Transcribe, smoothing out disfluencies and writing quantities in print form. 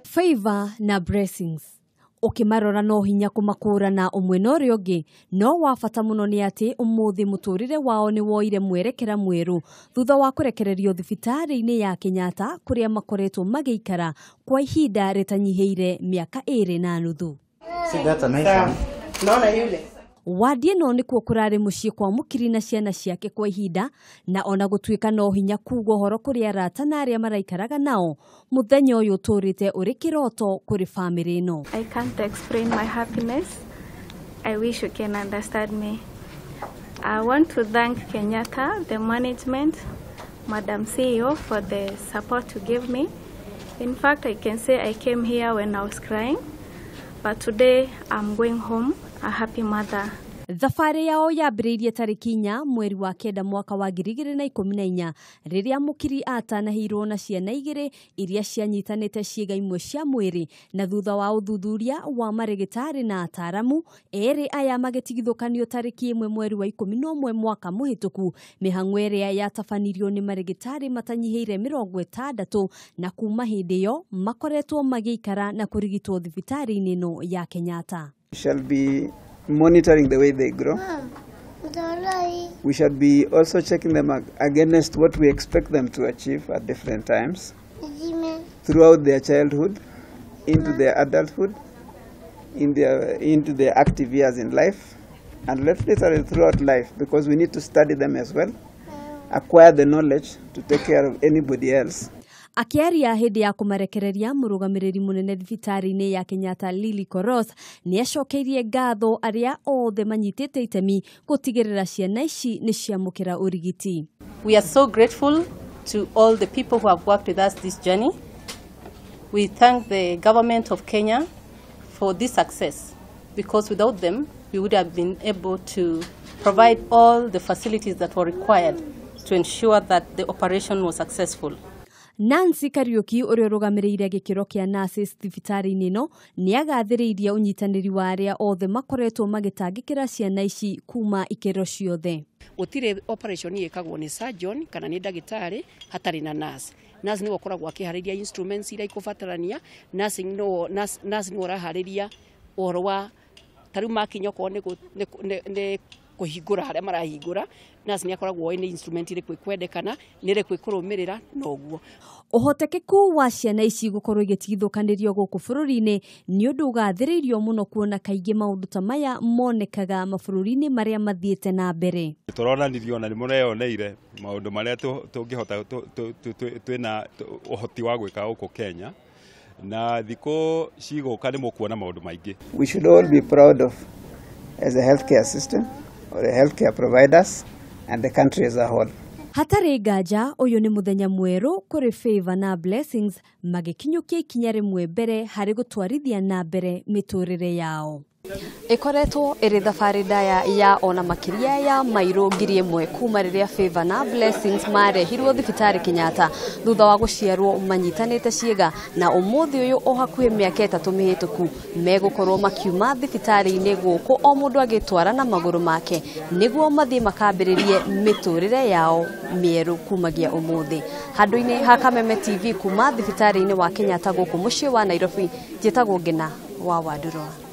Favor na Blessings ukimarora no hinya kumakũrana ũmwe na ũrĩa ũngĩ, no wa bata mũno nĩ atĩ ũmũthĩ mũtũrĩre wao nĩ woire mwerekera mwerũ thutha wa kũrekererio thibitarĩ-inĩ ya Kenyatta kũrĩa makoretwo magĩikara kwa ihinda rĩtanyihĩire mĩaka 2.5. See, that's a nice one. Naona yule. Wadi ĩno nĩkuo kũrarĩ mũciĩ kwa Mũkiri na ciana ciake kwa ihinda, na ona gũtuĩka no hinya kuga ũhoro kũrĩ arata na arĩa maraikaraga nao, mũthenya ũyũ ũtũrĩte ũrĩ kĩroto kũrĩ bamĩrĩ ĩno. I can't explain my happiness. I wish you can understand me. I want to thank Kenyatta, the management, Madam CEO for the support you gave me. In fact, I can say I came here when I was crying, but today I'm going home a happy mother. Thabarĩ yao yambĩrĩirie tarĩki 4 mweri wa 9 mwaka wa 2014 rĩrĩa Mũkiri atanahĩirwo na ciana 2 iria cianyitanĩte ciĩga imwe cia mwĩrĩ, na thutha wa ũthuthuria wa marĩgĩtarĩ na ataramu erĩ aya magĩtigithũkanio tarĩki 1 mweri wa 11 mwaka mũhĩtũku. Mĩhang'o ĩrĩa yatabanirio nĩ marĩgĩtarĩ matanyihĩire 60, na kuma hĩndĩ ĩyo makoretwo magĩikara na kũrigitwo thibitarĩ-inĩ ĩno ya Kenyatta. We shall be monitoring the way they grow. We shall be also checking them against what we expect them to achieve at different times throughout their childhood, into their adulthood, into their active years in life, and literally throughout life, because we need to study them as well, acquire the knowledge to take care of anybody else. Akĩaria hĩndĩ ya kũmarekereria, mũrũgamĩrĩri mũnene thibitarĩ-inĩ ya Kenyatta Lily Koros nĩ acokeirie ngatho arĩa othe manyitĩte itemi gũtigĩrĩra ciana ici nĩ ciamũkĩra ũrigiti. We are so grateful to all the people who have worked with us this journey. We thank the government of Kenya for this success, because without them we would have been able to provide all the facilities that were required to ensure that the operation was successful. Nancy Kariuki ũrĩa ũrũgamĩrĩire gĩkĩro kĩa nurses thibitarĩ-inĩ ĩno nĩ agathĩrĩirie ũnyitanĩri wa arĩa othe makoretwo magĩtangĩkĩra ciana ici kuma ikĩro ciothe. Gũtirĩ operation ĩkagwo nĩ surgeon kana nĩ ndagĩtarĩ hatarĩ na nurse. Nurse nĩwe ũkoragwo akĩharĩria instruments iria ikũbatarania, nurse nĩwe ũraharĩria ũhoro wa ta rĩu makinya okorwo nĩ kũhingũra harĩa marahingũra, nurse nĩ akoragwo oĩ nĩ instrument ĩrĩkũ ĩkwendekana, nĩ ĩrĩkũ ĩkũrũmĩrĩra na ũguo. Ũhotekeku wa ciana ici gũkorwo igĩtigithũkanĩrio gũkũ bũrũri-inĩ nĩ ũndũ ũgathĩrĩirio mũno, kuona kaingĩ maũndũ ta maya monekaga mabũrũri-inĩ marĩa mathiĩte na mbere. Tũronanirio na nĩ mũreyoneire maũndũ marĩa tũngĩhota twĩna ũhoti wa gwĩka gũkũ Kenya, na thikũ cigũka nĩ mũkuona maũndũ maingĩ. We should all be proud of as a healthcare system or the healthcare providers and the country as a whole. Hatarĩ nganja ũyũ nĩ mũthenya mwerũ kũrĩ Favor na Blessings magĩkinyũkia ikinya rĩmwe mbere harĩ gũtwarithia na mbere mĩtũrĩre yao. Ĩkoretwo ĩrĩ thabarĩ ndaya ya ona makĩria ya mairo 1000 kuma rĩrĩa Favor na Blessings marehirwo thibitarĩ Kenyatta thutha wa gũciarwo manyitanĩte ciĩga, na ũmũthĩ ũyũ o hakuhĩ mĩaka 3 mĩhĩtũku megũkorwo makiuma thibitarĩ-inĩ gũkũ o mũndũ agĩtwara na magũrũ make nĩguo mathiĩ makambĩrĩrie mĩtũrĩre yao mĩerũ kumagia ũmũthĩ. Handũ-inĩ ha Kameme TV kuma thibitarĩ-inĩ wa Kenyatta gũkũ mũciĩ wa Nairobi, njĩtagwo Ngina wa Wandũrwa.